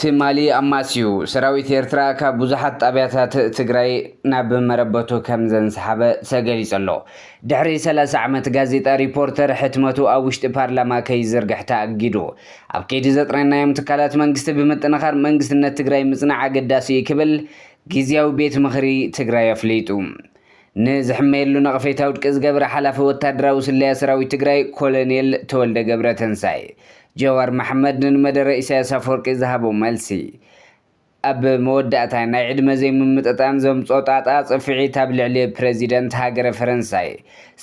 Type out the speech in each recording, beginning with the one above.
ትማሊ ኣማስዩ ሰራዊት ኤርትራ ካብ ብዙሓት ጣብያታት ትግራይ ናብ መረበቱ ከም ዘንሰሓበ ተገሊጹ ኣሎ። ድሕሪ ሰላሳ ዓመት ጋዜጣ ሪፖርተር ሕትመቱ ኣብ ውሽጢ ፓርላማ ከይዝርግሕ ተኣጊዱ። ኣብ ከይዲ ዘጥረናዮም ትካላት መንግስቲ ብምጥንኻር መንግስትነት ትግራይ ምጽናዕ ኣገዳሲ እዩ ክብል ግዝያዊ ቤት ምኽሪ ትግራይ ኣፍሊጡ። ንዝሕመየሉ ነቐፌታ ውድቂ ዝገበረ ሓላፊ ወታደራዊ ስለያ ሰራዊት ትግራይ ኮሎኔል ተወልደ ገብረ ተንሳይ፣ ጀዋር መሓመድ ንመደረ ኢሳያስ ኣፈወርቂ ዝሃቦ መልሲ። ኣብ መወዳእታ ናይ ዕድመ ዘይምምጥጣን ዘምጾ ጣጣ ጽፍዒት ኣብ ልዕሊ ፕረዚደንት ሃገረ ፈረንሳይ።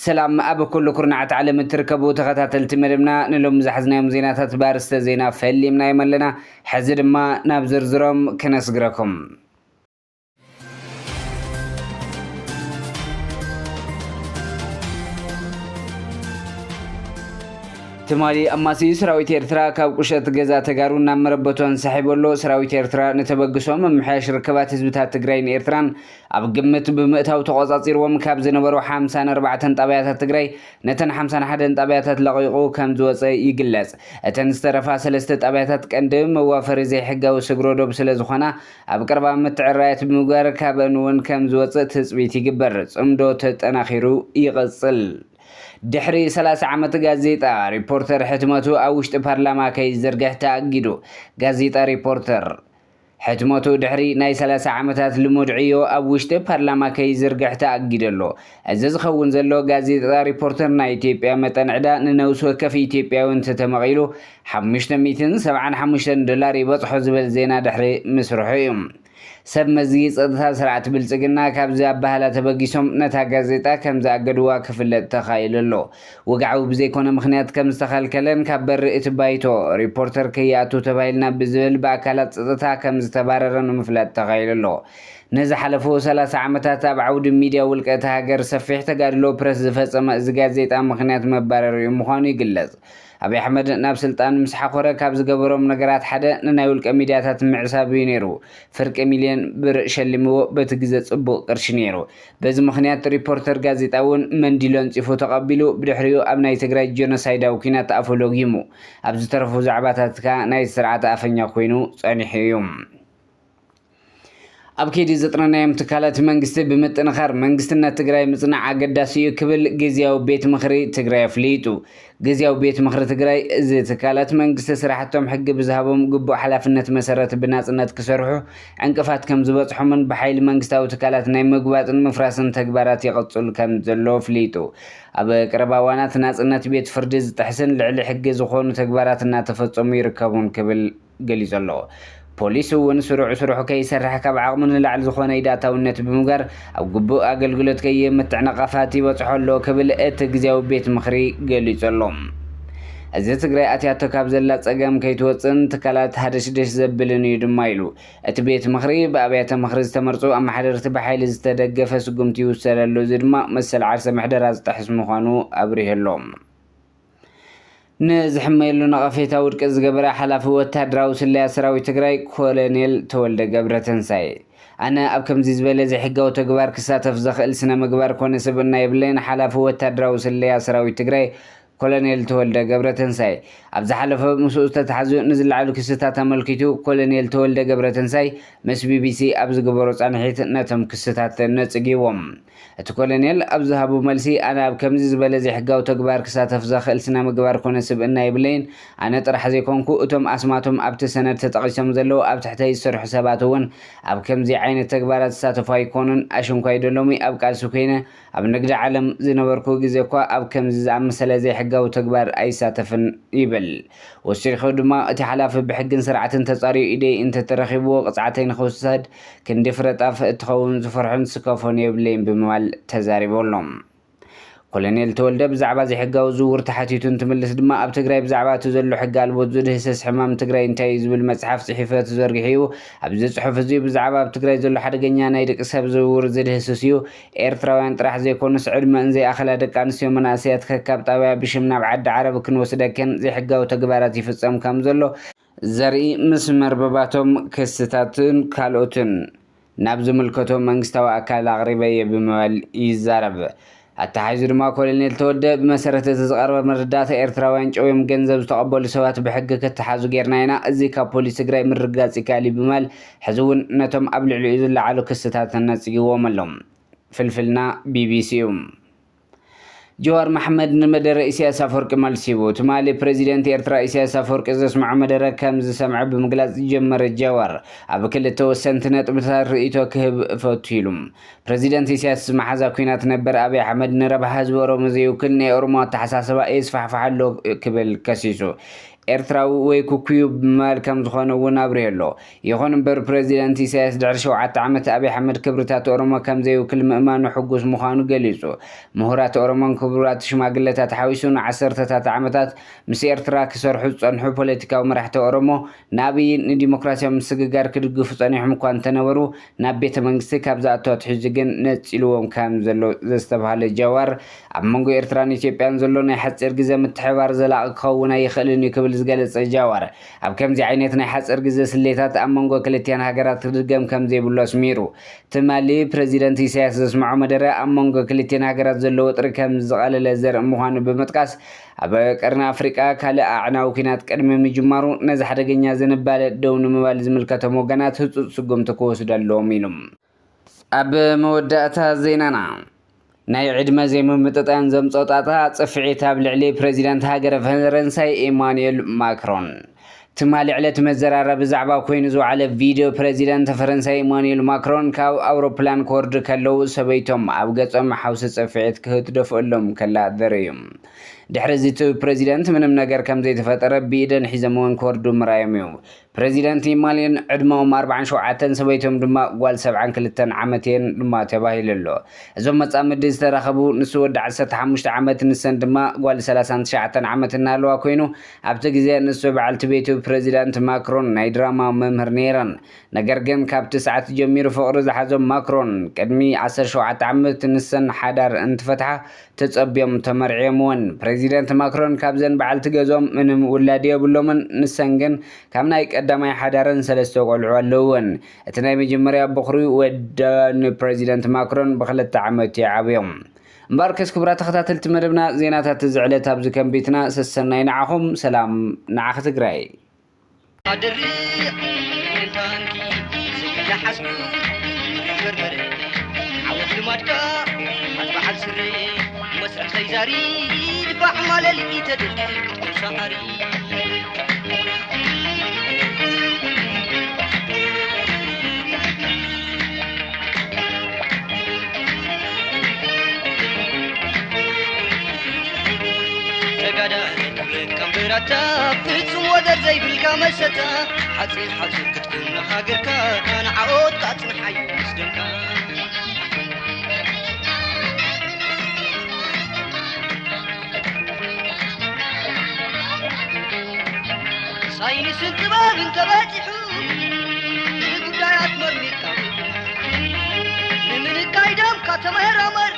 ሰላም ኣብ ኩሉ ኩርናዓት ዓለም እትርከቡ ተኸታተልቲ መደብና፣ ንሎሚ ዝሓዝናዮም ዜናታት ባርስተ ዜና ፈሊምናዮም ኣለና። ሕዚ ድማ ናብ ዝርዝሮም ክነስግረኩም። ትማሊ ኣማሲ ሰራዊት ኤርትራ ካብ ቁሸት ገዛ ተጋሩ ናብ መረበቱ ኣንሳሒቡ ኣሎ። ሰራዊት ኤርትራ ንተበግሶ ምምሕያሽ ርክባት ህዝብታት ትግራይን ኤርትራን ኣብ ግምት ብምእታው ተቖጻጺርዎም ካብ ዝነበሩ ሓምሳን ኣርባዕተን ጣብያታት ትግራይ ነተን ሓምሳን ሓደን ጣብያታት ለቒቑ ከም ዝወጸ ይግለጽ። እተን ዝተረፋ ሰለስተ ጣብያታት ቀንዲ መዋፈሪ ዘይሕጋዊ ስግረ ዶብ ስለ ዝኾና ኣብ ቀረባ ምትዕራያት ብምግባር ካብአን እውን ከም ዝወጽእ ትጽቢት ይግበር። ጽምዶ ተጠናኺሩ ይቕጽል። ድሕሪ ሰላሳ ዓመት ጋዜጣ ሪፖርተር ሕትመቱ ኣብ ውሽጢ ፓርላማ ከይዝርግሕ ተኣጊዱ። ጋዜጣ ሪፖርተር ሕትመቱ ድሕሪ ናይ ሰላሳ ዓመታት ልሙድ ዕዮ ኣብ ውሽጢ ፓርላማ ከይዝርግሕ ተኣጊዱ ኣሎ። እዚ ዝኸውን ዘሎ ጋዜጣ ሪፖርተር ናይ ኢትዮጵያ መጠን ዕዳ ንነብሲ ወከፍ ኢትዮጵያዊ እንተተመቒሉ ሓሙሽተ ሚእትን ሰብዓን ሓሙሽተን ዶላር ይበጽሖ ዝብል ዜና ድሕሪ ምስርሑ እዩ። ሰብ መዚ ጸጥታ ስርዓት ብልጽግና ካብዚ ኣባህላ ተበጊሶም ነታ ጋዜጣ ከም ዝኣገድዋ ክፍለጥ ተኻኢሉ ኣሎ። ወግዓዊ ብዘይኮነ ምኽንያት ከም ዝተኸልከለን ካብ በሪ እቲ ባይቶ ሪፖርተር ከይኣቱ ተባሂልና ብዝብል ብኣካላት ጸጥታ ከም ዝተባረረ ንምፍላጥ ተኻኢሉ ኣሎ። ንዝሓለፉ ሰላሳ ዓመታት ኣብ ዓውዲ ሚድያ ውልቀ እታ ሃገር ሰፊሕ ተጋድሎ ፕረስ ዝፈጸመ እዚ ጋዜጣ ምኽንያት መባረሪኡ ምዃኑ ይግለጽ። ኣብይ ኣሕመድ ናብ ስልጣን ምስ ሓኾረ ካብ ዝገበሮም ነገራት ሓደ ንናይ ውልቀ ሚድያታት ምዕሳብ እዩ ነይሩ። ፍርቂ ሚልዮን ብር ሸሊምዎ፣ በቲ ግዘ ጽቡቕ ቅርሺ ነይሩ። በዚ ምኽንያት ሪፖርተር ጋዜጣ እውን መንዲሉ ኣንጺፉ ተቐቢሉ፣ ብድሕሪኡ ኣብ ናይ ትግራይ ጀኖሳይዳዊ ኲናት ኣፉ ለጊሙ። ኣብ ዝተረፉ ዛዕባታት ከኣ ናይ ስርዓት ኣፈኛ ኮይኑ ጸኒሑ እዩ። ኣብ ከይዲ ዘጥረናዮም ትካላት መንግስቲ ብምጥንኻር መንግስትነት ትግራይ ምጽናዕ ኣገዳሲ እዩ ክብል ግዝያዊ ቤት ምኽሪ ትግራይ ኣፍሊጡ። ግዝያዊ ቤት ምኽሪ ትግራይ እዚ ትካላት መንግስቲ ስራሕቶም ሕጊ ብዝሃቦም ግቡእ ሓላፍነት መሰረት ብናጽነት ክሰርሑ ዕንቅፋት ከም ዝበጽሖምን ብሓይሊ መንግስታዊ ትካላት ናይ ምግባጥን ምፍራስን ተግባራት ይቕጽል ከም ዘሎ ኣፍሊጡ። ኣብ ቀረባ እዋናት ናጽነት ቤት ፍርዲ ዝጥሕስን ልዕሊ ሕጊ ዝኾኑ ተግባራት እናተፈጸሙ ይርከቡን ክብል ገሊጹ ኣሎ። ፖሊስ እውን ስሩዕ ስርሑ ከይሰርሕ ካብ ዓቕሙ ንላዕሊ ዝኾነ ኢዳታውነት ብምግባር ኣብ ግቡእ ኣገልግሎት ከየምትዕ ነቐፋት ይበጽሖ ኣሎ ክብል እቲ ግዝያዊ ቤት ምኽሪ ገሊጹ ኣሎ። እዚ ትግራይ ኣትያቶ ካብ ዘላ ጸገም ከይትወጽእን ትካላት ሃደሽደሽ ዘብልን እዩ ድማ ኢሉ። እቲ ቤት ምኽሪ ብኣብያተ ምኽሪ ዝተመርጹ ኣመሓደርቲ ብሓይሊ ዝተደገፈ ስጉምቲ ይውሰደሉ፣ እዚ ድማ መሰል ዓርሰ ምሕደራ ዝጥሕስ ምዃኑ ኣብሪሁ ኣሎ። ንዝሕመየሉ ነቐፌታ ውድቂ ዝገበረ ሓላፊ ወታደራዊ ስለያ ሰራዊት ትግራይ ኮሎኔል ተወልደ ገብረተንሳይ፣ ኣነ ኣብ ከምዚ ዝበለ ዘይሕጋዊ ተግባር ክሳተፍ ዘኽእል ስነ ምግባር ኮነ ስብእና የብለይን፣ ሓላፊ ወታደራዊ ስለያ ሰራዊት ትግራይ ኮሎኔል ተወልደ ገብረተንሳይ፣ ኣብ ዝሓለፈ ምስኡ ዝተታሕዙ ንዝለዓሉ ክስታት ኣመልኪቱ ኮሎኔል ተወልደ ገብረተንሳይ ምስ ቢቢሲ ኣብ ዝገበሮ ጻንሒት ነቶም ክስታት ነጽግዎም። እቲ ኮሎኔል ኣብ ዝሃቦ መልሲ፣ ኣነ ኣብ ከምዚ ዝበለ ዘይሕጋዊ ተግባር ክሳተፍ ዘኽእል ስነ ምግባር ኮነ ስብእና የብለይን። ኣነ ጥራሕ ዘይኮንኩ፣ እቶም ኣስማቶም ኣብቲ ሰነድ ተጠቒሶም ዘለዉ ኣብ ትሕተይ ዝሰርሑ ሰባት እውን ኣብ ከምዚ ዓይነት ተግባራት ዝሳተፉ ኣይኮኑን። ኣሽንኳይ ዶ ሎሚ ኣብ ቃልሲ ኮይነ ኣብ ንግዲ ዓለም ዝነበርኩ ግዜ እኳ ኣብ ከምዚ ዝኣመሰለ ዘይሕጋዊ ተግባር ኣይሳተፍን ይብል። ወሲኹ ድማ፣ እቲ ሓላፊ ብሕግን ስርዓትን ተጻርዩ ኢደይ እንተተረኺብዎ ቅጽዓተይ ንኽውሰድ ክንዲ ፍረ ጣፍ እትኸውን ዝፈርሖን ዝስከፎን የብለይን ብምባል ተዛሪቡ ኣሎ። ኮሎኔል ተወልደ ብዛዕባ ዘይሕጋዊ ዝውውር ተሓቲቱ እንትምልስ ድማ፣ ኣብ ትግራይ ብዛዕባ እቲ ዘሎ ሕጊ ኣልቦ ዝድህስስ ሕማም ትግራይ እንታይ እዩ ዝብል መጽሓፍ ጽሒፈ ተዘርጊሑ እዩ። ኣብዚ ጽሑፍ እዚ ብዛዕባ ኣብ ትግራይ ዘሎ ሓደገኛ ናይ ደቂ ሰብ ዝውውር ዝድህስስ እዩ። ኤርትራውያን ጥራሕ ዘይኮኑስ፣ ዕድመን ዘይኣኸላ ደቂ ኣንስትዮ መናእሰያት ከካብ ጣብያ ብሽም ናብ ዓዲ ዓረብ ክንወስደከን ዘይሕጋዊ ተግባራት ይፍጸም ከም ዘሎ ዘርኢ ምስ መርበባቶም ክስታትን ካልኦትን ናብ ዝምልከቶ መንግስታዊ ኣካል ኣቕሪበ እየ ብምባል ይዛረብ። ኣተሓሒዙ ድማ ኮሎኔል ተወልደ፣ ብመሰረት እቲ ዝቐረበ መረዳእታ፣ ኤርትራውያን ጨውዮም ገንዘብ ዝተቐበሉ ሰባት ብሕጊ ክተሓዙ ጌርና ኢና፣ እዚ ካብ ፖሊስ ትግራይ ምርግጋጽ ይከኣል እዩ ብምባል፣ ሕዚ እውን ነቶም ኣብ ልዕሊኡ ዝለዓሉ ክስታት ነጺግዎም ኣሎ። ፍልፍልና ቢቢሲ እዩ። ጀዋር መሓመድ ንመደረ ኢሳያስ ኣፈወርቂ መልሲ ሂቡ። ትማሊ ፕረዚደንት ኤርትራ ኢሳያስ ኣፈወርቂ ዘስምዖ መደረ ከም ዝሰምዐ ብምግላጽ ዝጀመረ ጀዋር፣ ኣብ ክልተ ወሰንቲ ነጥብታት ርእይቶ ክህብ እፈቱ ኢሉ። ፕረዚደንት ኢሳያስ፣ መሓዛ ኲናት ነበር ኣብይ ኣሕመድ ንረብሓ ህዝቢ ኦሮሞ ዘይውክል ናይ ኦሮሞ ኣተሓሳስባ የስፋሕፍሕ ኣሎ ክብል ከሲሱ። ኤርትራዊ ወይ ኩኩዩ ብምባል ከም ዝኾነ እውን ኣብሪሁ ኣሎ። ይኹን እምበር፣ ፕረዚደንት ኢሳያስ ድሕሪ ሸውዓተ ዓመት ኣብይ ኣሕመድ ክብርታት ኦሮሞ ከም ዘይውክል ምእማኑ ሕጉስ ምዃኑ ገሊጹ። ምሁራት ኦሮሞን ክቡራት ሽማግለታት ሓዊሱ ንዓሰርተታት ዓመታት ምስ ኤርትራ ክሰርሑ ዝጸንሑ ፖለቲካዊ መራሕቲ ኦሮሞ፣ ንኣብይ ንዲሞክራሲያዊ ምስግጋር ክድግፉ ጸኒሖም እኳ እንተነበሩ፣ ናብ ቤተ መንግስቲ ካብ ዝኣቱ ኣትሒዙ ግን ነጺልዎም ከም ዘሎ ዘስተብሃለ ጃዋር፣ ኣብ መንጎ ኤርትራን ኢትዮጵያን ዘሎ ናይ ሓጺር ግዜ ምትሕብባር ዘላቒ ክኸውን ኣይኽእልን እዩ ክብል ዝገለጸ ጃዋር፣ ኣብ ከምዚ ዓይነት ናይ ሓጺር ግዜ ስሌታት ኣብ መንጎ ክልቲኣን ሃገራት ክድገም ከም ዘይብሉ ኣስሚሩ። ትማሊ ፕረዚደንት ኢሳያስ ዘስምዖ መደረ፣ ኣብ መንጎ ክልቲኣን ሃገራት ዘሎ ወጥሪ ከም ዝቐለለ ዘርኢ ምዃኑ ብምጥቃስ፣ ኣብ ቀርኒ ኣፍሪቃ ካልእ ኣዕናዊ ኲናት ቅድሚ ምጅማሩ፣ ነዚ ሓደገኛ ዝንባለ ደው ንምባል ዝምልከቶም ወገናት ህጹጽ ስጉምቲ ክወስዱ ኣለዎም ኢሉ። ኣብ መወዳእታ ዜናና፣ ናይ ዕድመ ዘይምምጥጣን ዘምጾ ጣጣ ጽፍዒት ኣብ ልዕሊ ፕረዚደንት ሃገረ ፈረንሳይ ኢማኑኤል ማክሮን። ትማሊ ዕለት መዘራረቢ ዛዕባ ኮይኑ ዝወዓለ ቪድዮ ፕረዚደንት ፈረንሳይ ኢማኑኤል ማክሮን ካብ ኣውሮፕላን ክወርዱ ከለዉ ሰበይቶም ኣብ ገጾም ሓውሲ ጽፍዒት ክህትደፈሎም ከላ ዘርኢ እዩ። ድሕሪ እዚ እቲ ፕረዚደንት ምንም ነገር ከም ዘይተፈጠረ ብኢደን ሒዘምወን ክወርዱ ምርኣዮም እዩ። ፕረዚደንት ኢማኑኤል ዕድመኦም ኣርባዓን ሸውዓተን፣ ሰበይቶም ድማ ጓል ሰብዓን ክልተን ዓመት እየን ድማ ተባሂሉ ኣሎ። እዞም መጻምዲ ዝተራኸቡ፣ ንሱ ወዲ ዓሰርተ ሓሙሽተ ዓመት፣ ንሰን ድማ ጓል ሰላሳን ትሽዓተን ዓመት እናሃለዋ ኮይኑ፣ ኣብቲ ግዜ ንሱ በዓልቲ ቤቱ ፕረዚዳንት ማክሮን ናይ ድራማ መምህር ነይረን። ነገር ግን ካብቲ ሰዓት ጀሚሩ ፍቕሪ ዝሓዞም ማክሮን፣ ቅድሚ ዓሰርተ ሸውዓተ ዓመት ንሰን ሓዳር እንትፈትሓ ተጸብዮም ተመርዕዮም እውን። ፕረዚደንት ማክሮን ካብዘን በዓልቲ ገዝኦም ምንም ውላድ የብሎምን። ንሰን ግን ካብ ናይ ቀዳማይ ሓዳረን ሰለስተ ቆልዑ ኣለውወን። እቲ ናይ መጀመርያ በኹሪ ወዳ ንፕረዚደንት ማክሮን ብኽልተ ዓመት ይዓብዮም። እምበኣርከስ ክቡራት ተኸታተልቲ መደብና፣ ዜናታት እዚ ዕለት ኣብዚ ከንቢትና። ሰሰናይ ንዓኹም፣ ሰላም ንዓኺ ትግራይ። ኣደርዕ ታንኪ ዘይተሓስቡ በርበረ ዓወት ልማድካ ኣትበዓል ስረ መስርሕ ከይዛሪ ድፋዕ ማለሊ ተደርድር ክትኮን ሰዓሪ። ተጋዳላይ ክብለካ እምበራታ ፍጹም ወደር ዘይብልካ መሰታ ሓጺር ሓጹር ክትኩን ሃገርካ ንዓወትካ ጽንሓዮ ምስ ደምካ። ሳይንስን ጥበብን ተበጺሑ ንጉዳያት መርሚርካ ንምንካይ ደምካ ተመራመር።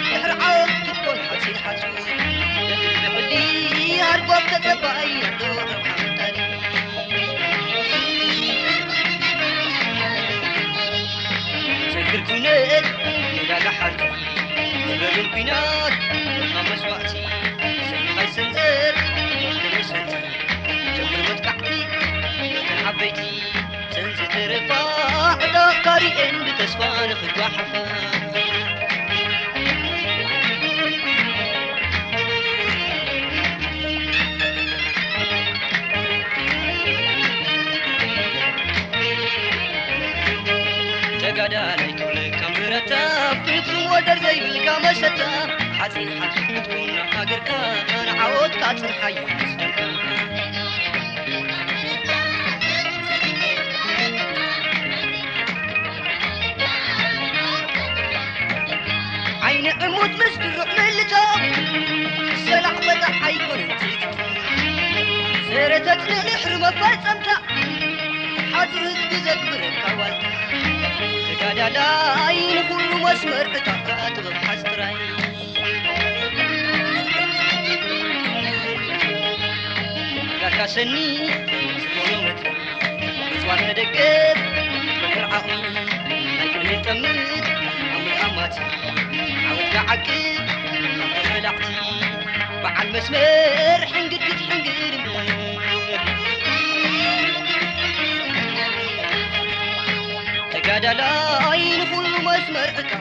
ድሕሪ ዓወት ክትኮን ሓጺር ሓጹር ብዕሊ ኣርጎብ ተጸባይ ኣሎ ረብሓ ፈጣሪ። ዘክር ኩነት ንዳጋ ሓርቲ ንበርን ኲናት ንኻ መስዋእቲ ሰንኻይ ሰንዘር ወግደን ሰንቲ ጀምር መጥቃዕቲ ነተን ዓበይቲ ሰንዚ ተረፋ ዕዳ ካሪኤን ብተስፋ ንኽጓሓፋ። ተጋዳላይ ክብለካ ምረታ ፍጹም ወደር ዘይብልካ መሸታ ሓፂን ሓፂን ክትኩና ሃገርካ ንዓወትካ ፅንሓዮ ምስደካ። ዓይኒ ዕሙት ምስ ድሩዕ ምልጫ ሰላዕ በጣሕ ኣይኮነን ትርኢት። ሰረ ተጽንዕ ድሕሪ መፈጸምታ ሓጹር ህዝቢ ዘግብረካ ዋልታ። ተጋዳላይ ንኹሉ መስመር እታ ጥበብ ሓዝ ጥራይ። ጋካ ሰኒ ዝኾነ መትሪ ምጽዋር ተደገፍ መምህር ዓቕሚ ናይ ቅድሚት ጠምት ኣሙት ኣማቲ ዓወትካ ዓቂ ተበላዕቲ በዓል መስመር ሕንግድግድ ሕንግድ እምበር። ተጋዳላይ ንኹሉ መስመር ዕጣ